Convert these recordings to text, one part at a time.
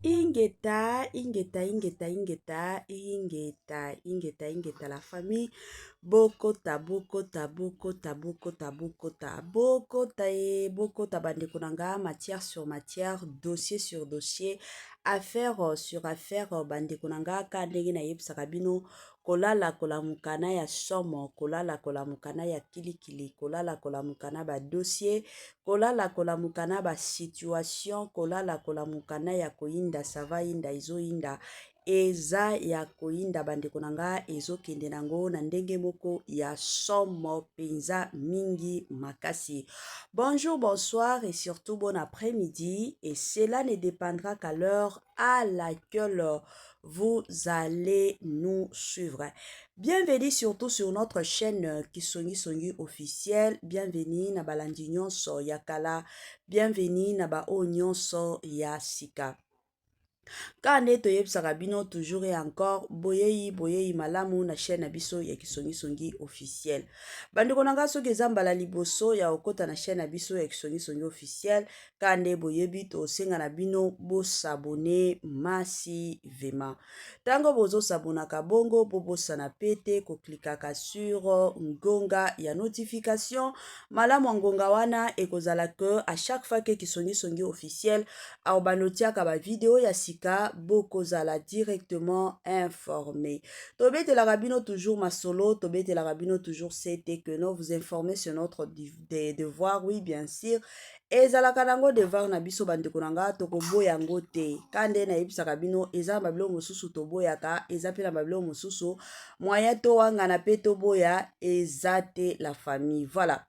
Ingeta, ingeta, ingeta, ingeta, ingeta, ingeta, ingeta, la famille. Bokota, bokota, bokota, bokota, bokota, bokota e bokota bandeko na nga, matière sur matière, dossier sur dossier, affaire sur affaire, bandeko na nga, ka ndenge nayebisaka bino, kolala kolamuka na ya somo, kolala kolamuka na ya kilikili, kolala kolamuka na badossier, kolala kolamuka na basituation, kolala kolamuka na ya koyinda. Sava yinda, ezoyinda, eza ya koyinda, bandeko na nga, ezokende nango na ndenge moko ya somo mpenza mingi makasi. Bonjour, bonsoir et surtout bon après-midi, et cela ne dépendra qu'à l'heure à laquelle vous allez nous suivre. Bienvenue surtout sur notre chaîne Kisongi Songi officiel. Bienvenue na balandi nyonso ya kala. Bienvenue na ba oyo nyonso ya sika. Ka nde toyebisaka bino toujours et encore, boyei boyei malamu na chaîne na biso ya Kisongisongi officiel. Bandeko na nga, soki eza mbala liboso ya kokɔta na chaîne na biso ya Kisongisongi officiel, ka nde boyebi, tosenga na bino bos'abonner massivement. Ntango bozos'abonnaka bongo, bobosana pe te koklikaka sur ngonga ya notification. Malamu ya ngonga wana ekozala ke à chaque fois ke Kisongisongi officiel akobanda otiaka bavideo ya sika, bokozala directement informé. Tobetelaka bino toujours masolo, tobetelaka bino toujours c'était que nous vous informer sur notre devoir. Oui, bien sûr, ezalaka nango devoir na biso, bandeko na nga, tokoboya yango te. Ka nde nayebisaka bino, eza na babiloko mosusu toboyaka, eza mpe na babiloko mosusu moyen towangana mpe toboya eza te, la famille. Voilà,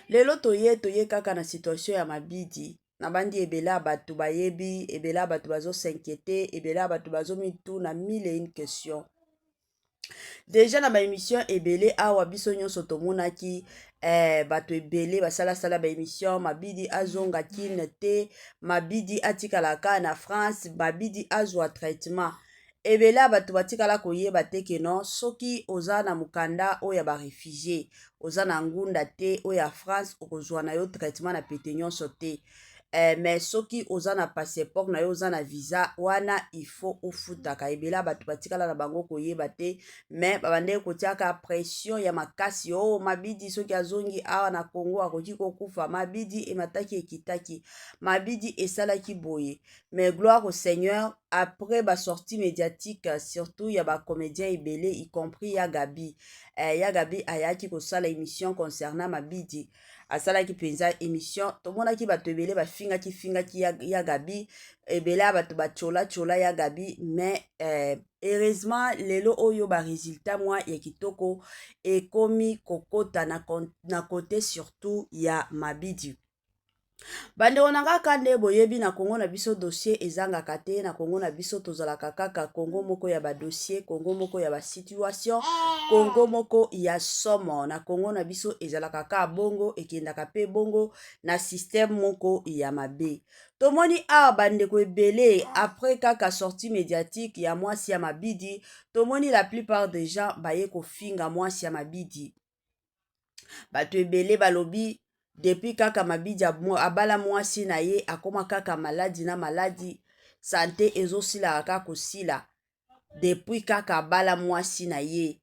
lelo toye kaka na situation ya Mabidi. Nabandi, ebele ya bato bayebi, ebele ya bato bazos'inquiéter, ebele ya bato bazomituna mille et une question. Déjà na baémission ebele awa, biso nyonso tomonaki bato ebele basalasala baémission: Mabidi azonga Kine te, Mabidi atikala kaka na France, Mabidi azwa traitement. Ebele ya bato batikala koyeba te ke non, soki oza na mokanda oyo ya baréfugié, oza na ngunda te oyo ya France, okozwa na yo traitement na pete nyonso te. Mais soki oza na passeport na yo, oza na visa wana, il faut ofutaka. Ebele ya bato batikala na bango koyeba te, mais babandeki kotiaka pression ya makasi: o oh, Mabidi soki azongi awa na Congo akoki kokufa, Mabidi emataki ekitaki, Mabidi esalaki boye. Mais gloire au Seigneur, après basortie médiatique surtout ya bacomédien ebele, y compris ya Gabi, ya Gabi ayaki kosala émission concernant Mabidi, asalaki mpenza émission. Tomonaki bato ebele bafingaki fingaki ya Gabi, ebele ya bato batiolatiola ya Gabi, mais heureusement lelo oyo baresultat mwa ya kitoko ekomi kokota na côté surtout ya Mabidi. Bandeko na kaka nde boyebi, na Kongo na biso dossier ezangaka te. Na Kongo na biso tozalaka kaka Kongo moko ya badossier, Kongo moko ya basituation, Kongo moko ya somo. Na Kongo na biso ezalaka kaka bongo, ekendaka mpe bongo na système moko ya mabe. Tomoni awa bandeko ebele, après kaka sortie médiatique ya mwasi ya Mabidi, tomoni la plupart des gens baye kofinga mwasi ya Mabidi. Bato ebele balobi depuis kaka Mabidi abala mwasi na ye, akóma kaka maladi na maladi, santé ezosilaka kaka kosila depuis kaka abala mwasi na ye.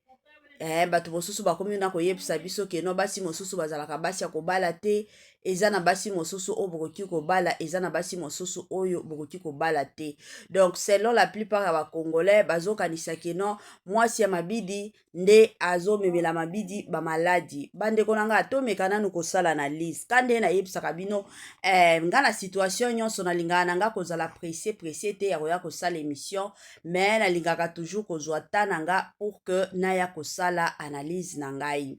Bato mosusu bakomi na koyebisa biso ke non, basi mosusu bazalaka basi ya kobala te. Eza na basi mosusu oyo bokoki kobala, eza na basi mosusu oyo bokoki kobala te. Donc selon la plupart ya bacongolais, bazokanisa ke non, mwasi ya Mabidi nde azomemela Mabidi bamaladi. Bandeko na ngai, tomeka nanu kosala analyse. Ka nde nayebisaka bino, nga na situation nyonso nalingaka na nga kozala pressé pressé te ya koya kosala émission, mais nalingaka toujours kozwa ta na nga pour que naya kosala analyse na ngai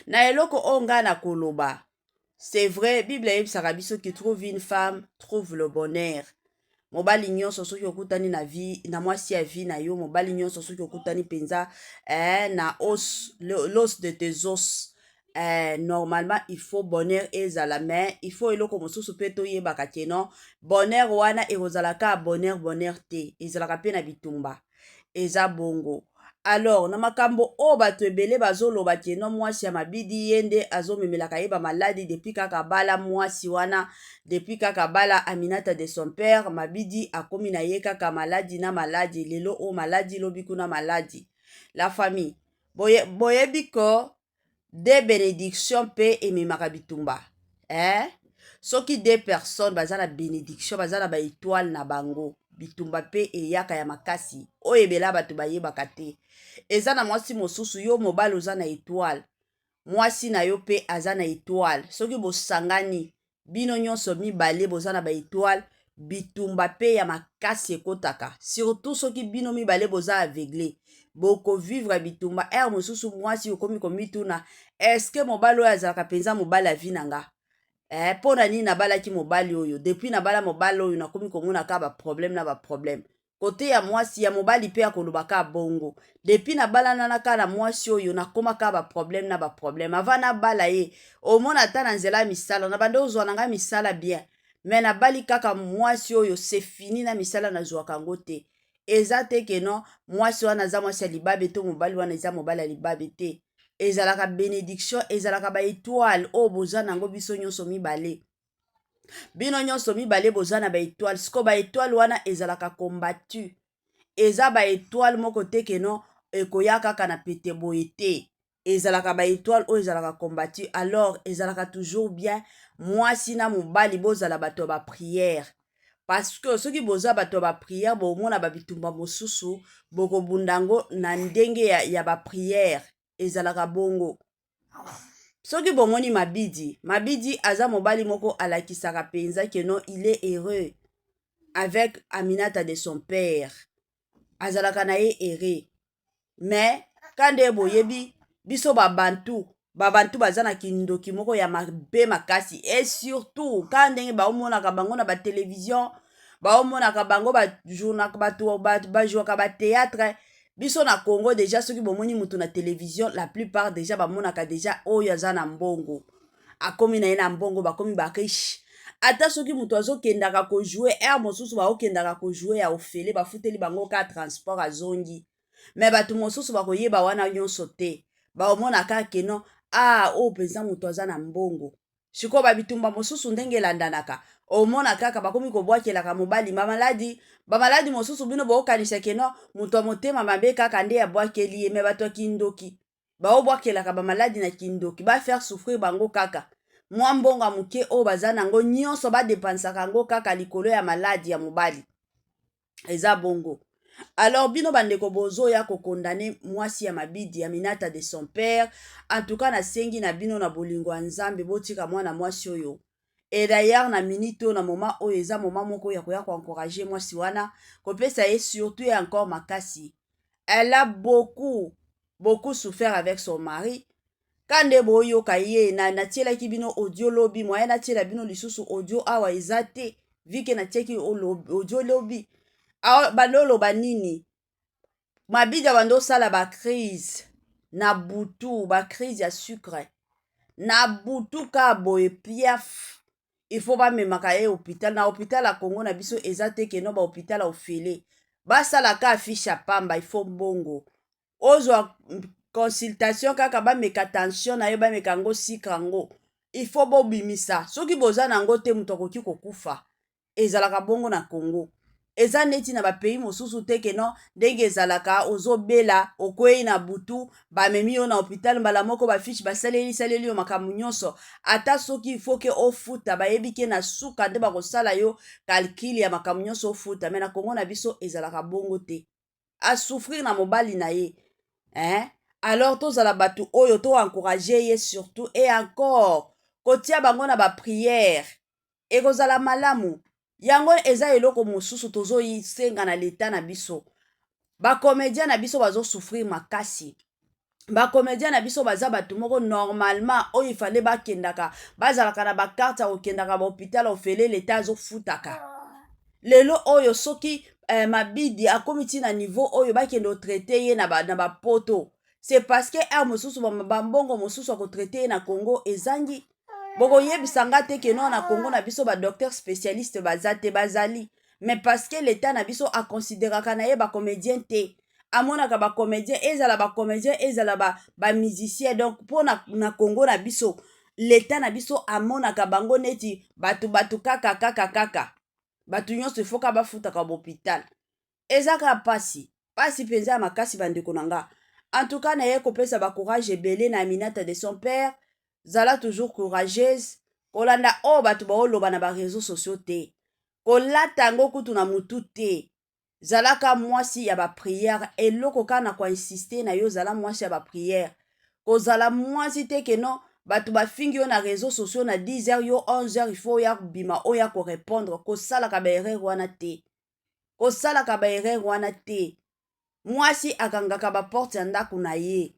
na eloko oyo ngai na koloba. C'est vrai, Bible eyebisaka biso: qui trouve une femme trouve le bonheur. Mobali nyonso soki okutani na vie na mwasi ya vie na yo, mobali nyonso soki okutani mpenza na os, l'os de tes os, normalement il faut bonheur ezala. Mais il faut eloko mosusu mpe toyebaka ke non, bonheur wana ekozala kaka bonheur bonheur te, ezalaka mpe na bitumba. Eza bongo. Alors na makambo oyo bato ebele bazoloba que non, mwasi ya Mabidi ye nde azomemelaka ye bamaladi depuis kaka bala mwasi wana, depuis kaka bala Aminata de son père, Mabidi akomi na ye kaka maladi na maladi. Lelo oyo maladi, lobi kuna maladi. La famille, boyebi ko de bénédiction mpe ememaka bitumba, eh? Soki deux personnes baza na bénédiction, baza na baétoile na bango, bitumba mpe eyaka ya makasi. Oyo ebela bato bayebaka te, eza na mwasi mosusu. Yo mobali oza na étoile, mwasi na yo mpe aza na étoile. Soki bosangani bino nyonso mibale, boza na baétoile, bitumba mpe ya makasi ekotaka, surtout soki bino mibale boza aveugle, bokovivre bitumba. Heure mosusu mwasi okomi komituna: "Est-ce mobali oyo azalaka mpenza mobali ya vie na nga? Mpo na nini nabalaki mobali oyo? Depuis nabala mobali oyo, nakomi komona kaka baproblème na baproblème." Kote ya mwasi, ya mobali mpe akoloba kaka bongo: "Depuis nabalanana kaka na mwasi oyo, nakóma kaka baproblème na baproblème. Avant nabala ye, omona ata na nzela ya misala, na bande ozwa na ngai misala bien, mais nabali kaka mwasi oyo, c'est fini, na misala nazwaka yango te." Eza te que non, mwasi wana aza mwasi ya libabe to mobali wana eza mobali ya libabe te. Ezalaka bénédiction, ezalaka baétoile oyo boza nango biso nyonso mibale. Bino nyonso mibale boza na baétoile. Sikoyo baétoile wana ezalaka combattu. Eza baétoile moko te que non, ekoya kaka na pete boye te. Ezalaka baétoile oyo ezalaka combattu. Alors ezalaka toujours bien mwasi na mobali bozala bato ya baprière, parce que soki boza bato ya baprière, bomona babitumba mosusu bokobunda yango na ndenge ya baprière. Ezalaka bongo. Soki bomoni Mabidi, Mabidi aza mobali moko alakisaka mpenza que non, il est heureux avec Aminata de son père, azalaka na ye heureux. Mais ka nde boyebi biso babantu, babantu baza na kindoki moko ya mabe makasi, et surtout ka ndenge baomonaka bango na batelevizio, baomonaka bango bato bajouaka bathéâtre. Biso na Congo déjà, soki bomoni motu na télévision, la plupart déjà bamonaka déjà oyo aza na mbongo, akomi na ye na mbongo, bakomi bariche. Ata soki moto azokendaka kojouer, heure mosusu baokendaka kojouer ya ofele, bafuteli bango ka transport, azongi. Mais bato mosusu bakoyeba wana nyonso te, baomona kaka que non, ah, oyo mpenza moto aza na mbongo. Sikoyo babitumba mosusu ndenge elandanaka, omona kaka bakomi kobwakelaka mobali bamaladi. Bamaladi mosusu, bino bookanisa que non, moto ya motema mabe kaka nde abwakeli ye, mais bato ya kindoki baobwakelaka bamaladi na kindoki, bafaire souffrir bango kaka mwa mbongo ya moke oyo baza nango nyonso, badépensaka yango kaka likolo ya maladi ya mobali. Eza bongo. Alors bino bandeko bozoya kocondamner mwasi ya Mabidi, Aminata de son père, en tout cas nasengi na bino na bolingo ya Nzambe, botika mwana mwasi oyo. Et d'ailleurs, na minute oyo, na moment oyo, eza moment moko ya koya koencourager mwasi wana, kopesa ye surtout ye encore makasi. Elle a beaucoup beaucoup souffert avec son mari. Ka nde boyoka ye na natielaki bino audio lobi, moye natiela bino lisusu audio awa eza te, vu que natiaki audio lobi. Bando oloba nini? Mabidi bando osala bacrise na butu, bacrise ya sucre na butu ka boye, piaf, il faut bamemaka ye hôpital. Na hôpital ya Kongo na biso eza te que non, bahôpital ya ofele, basalaka affiche ya pamba. Il faut mbongo ozwa consultation kaka, bameka tension na yo, bameka yango, sucre yango, il faut bobimisa. Soki boza na yango te, moto akoki kokufa. Ezalaka bongo na Congo. Eza neti na bapays mosusu te que non, ndenge ezalaka, ozobela, okwei na butu, bamemi yo na hôpital mbala moko, bafiche basaleli saleli yo makambo nyonso. Ata soki faut que ofuta, bayebi que na suka nde bakosala yo calcul ya makambo nyonso ofuta. Mais na Kongo na biso ezalaka bongo te. Asouffrir na mobali na ye, hein? Alors tozala bato oyo toencourager ye surtout et encore kotia bango na baprière, ekozala malamu. Yango eza eloko mosusu tozosenga na leta na biso. Bacomédien na biso bazosouffrir makasi. Bacomédien na biso baza bato moko normalement oyo ifale bakendaka, bazalaka na bacarte ya kokendaka bahôpital ofele, leta azofutaka. Lelo oyo soki Mabidi akomi ntina niveau oyo bakende kotraiter ye na bapoto, c'est parce que heure mosusu bambongo mosusu ya kotraiter ye na Congo ezangi. Bokoyebisa nga te que non, na Congo na biso badocteur spécialiste baza te. Bazali, mais parce que leta na biso aconsidéraka na ye bacomédien te. Amonaka bacomédien, ezala bacomédien, ezala bamusicien ba. Donc mpo na Congo na biso, leta na biso amonaka bango neti bato bato kaka kaka kaka. Bato nyonso efoka bafutaka bahôpital. Eza kaka mpasi, mpasi mpenza ya makasi. Bandeko na nga, en tout cas naye kopesa bacourage ebele na Aminata de son père. Zala toujours courageuse. Kolanda oyo bato baoloba na baréseaux sociaux te, kolata yango kutu na mutu te. Zalaka mwasi ya baprière. Eloko kaka na koinsiste na yo, zala mwasi ya baprière. Kozala mwasi te que non, bato bafingi yo na réseaux sociaux na 10 heures, yo 11 heures il faut oya bima, oya korépondre. Kosalaka baerreur wana te, kosalaka baerreur wana te. Mwasi akangaka baporte ya ndako na ye,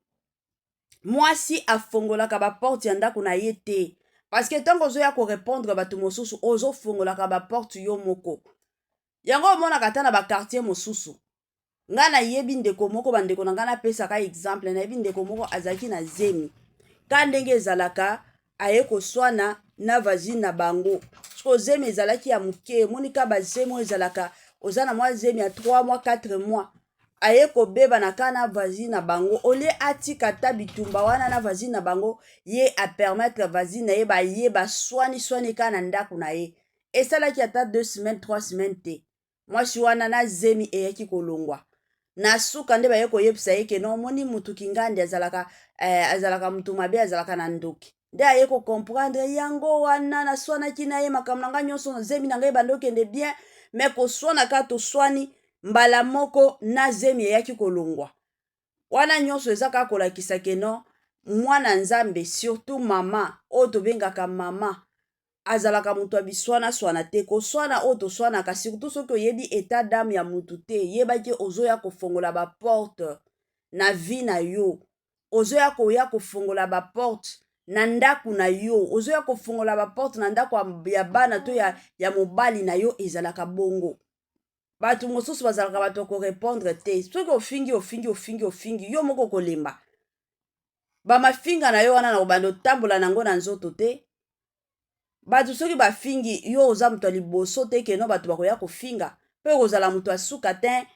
mwasi afongolaka baporte ya ndako na ye te, parce que ntango ozoya korépondre bato mosusu, ozofongolaka baporte yo moko. Yango omonaka ata na baquartier mosusu. Ngai nayebi ndeko moko, bandeko na ngai, napesaka exemple. Nayebi ndeko moko azalaki na zemi ka ndenge ezalaka, aye koswana na voisine na bango. Siko zemi ezalaki ya moke, emoni ka bazemi oyo ezalaka, oza na mwa zemi ya 3 mois, 4 mois. Aye kobebana kaka na voisine na bango. Au lieu atika ata bitumba wana na voisine na bango, ye apermettre voisine na ye baye baswani-swani kaka na ndako na ye. Esalaki ata 2 semaines, 3 semaines te, mwasi wana na zemi eyaki kolongwa. Na suka nde baye koyebisa ye que non, omoni mutu kingandi azalaka, azalaka mutu mabe, azalaka na ndoki. Nde aye kocomprendre yango wana: naswanaki na ye, makambo na ngai nyonso, zemi na ngai ebanda okende bien, mais koswana kaka toswani, mbala moko na zemi eyaki kolongwa. Wana nyonso eza kaka kolakisa que non, mwana Nzambe, surtout mama oyo tobengaka mama, azalaka moto ya biswana-swana te. Koswana oyo toswanaka, surtout soki oyebi état d'âme ya motu te, yebaki ozoya kofongola baporte na vie na yo, ozoya koya kofongola baporte na ndako na yo, ozoya kofongola baporte na ndako ya bana to ya mobali na yo. Ezalaka bongo. Bato mosusu bazalaka bato ya korépondre te. Soki ofingi, ofingi, ofingi, ofingi, yo moko kolemba bamafinga na yo wana na kobanda otambola nango na nzoto te. Bato soki bafingi yo, oza moto ya liboso te que non, bato bakoya kofinga, mpe kozala moto ya suka te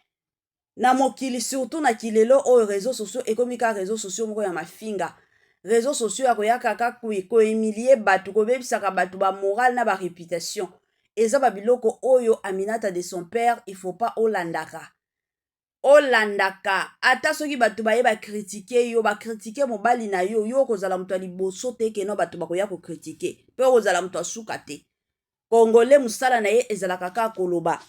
na mokili. Surtout na kilelo oyo, réseaux sociaux ekomi kaka réseaux sociaux moko ya mafinga, réseaux sociaux ya koyaka kaka kohumilie bato, kobebisaka bato bamoral na baréputation. Eza babiloko oyo, Aminata de son père, il faut pas olandaka, olandaka. Ata soki bato baye bacritiquer yo, bacritiquer mobali na yo, yo okozala moto ya liboso te que non, bato bakoya kocritiquer, mpe okozala moto asuka te. Congolais, mosala na ye ezalaka kaka koloba.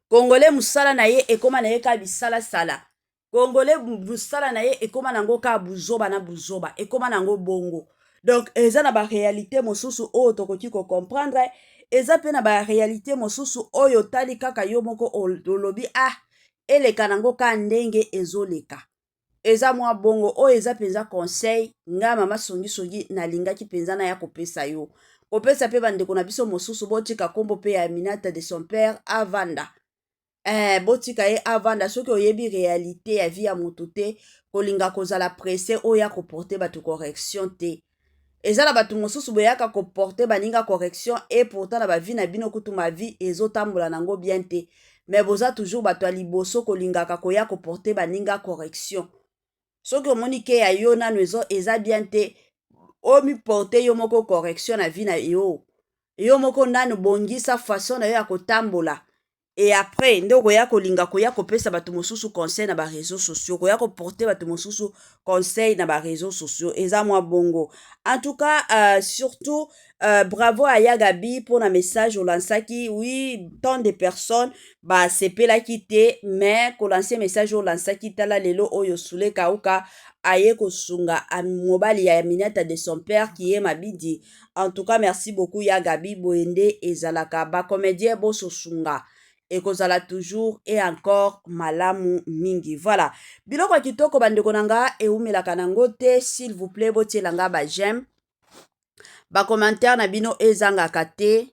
Congolais, mosala na ye ekóma na ye kaka bisalasala. Congolais, mosala na ye ekóma nango kaka buzoba na buzoba, ekóma nango bongo. Donc eza na baréalité mosusu oyo tokoki kocomprendre, eza mpe na baréalité mosusu oyo otali kaka yo moko, olobi: ah, eleka nango kaka ndenge ezoleka. Eza mwa bongo. Oyo eza mpenza conseil ngai mama songisongi nalingaki mpenza naya kopesa yo, kopesa mpe bandeko na biso mosusu. Botika nkombo mpe ya Aminata de son père avanda, botika ye avanda. Soki oyebi réalité ya vie ya motu te, kolinga kozala pressé oyo ya koporter bato correction te. Eza na bato mosusu boyaka koporter baninga correction, et pourtant na bavie na bino kutu mavie ezotambola nango bien te, mais boza toujours bato ya liboso kolingaka koya koporter baninga correction. Soki omoni que ya yo nano eza bien te, omiporter yo moko correction na vie na yo. Yo moko nano bongisa façon na yo ya kotambola, et après nde okoya kolinga koya kopesa bato mosusu conseil na baréseaux sociaux, koya koporter bato mosusu conseil na baréseaux sociaux. Eza mwa bongo. En tout cas, surtout bravo à Yagabi mpona message olansaki. Oui, tant de personnes basepelaki te, mais kolancer message olansaki, tala lelo oyo Sule Kauka aye kosunga mobali ya Aminata de son père qui est Mabidi. En tout cas, merci beaucoup ya Gabi. Boye nde ezalaka, bacomédien bososunga, ekozala toujours et encore malamu mingi. Voilà, biloko ya kitoko, bandeko na nga, ewumelaka nango te. S'il vous plaît, botiela nga baj'aime, bacommentaire na bino ezangaka te.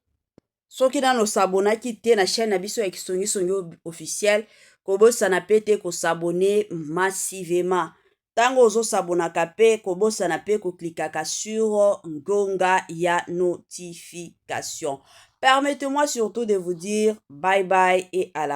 Soki nano osabonaki te na chaîne na biso ya Kisongisongi Officiel, kobosana mpe te kos'abonner massivement. Ntango ozosabonaka mpe, kobosana mpe koklikaka sur ngonga ya notification. Permettez-moi surtout de vous dire bye bye et à la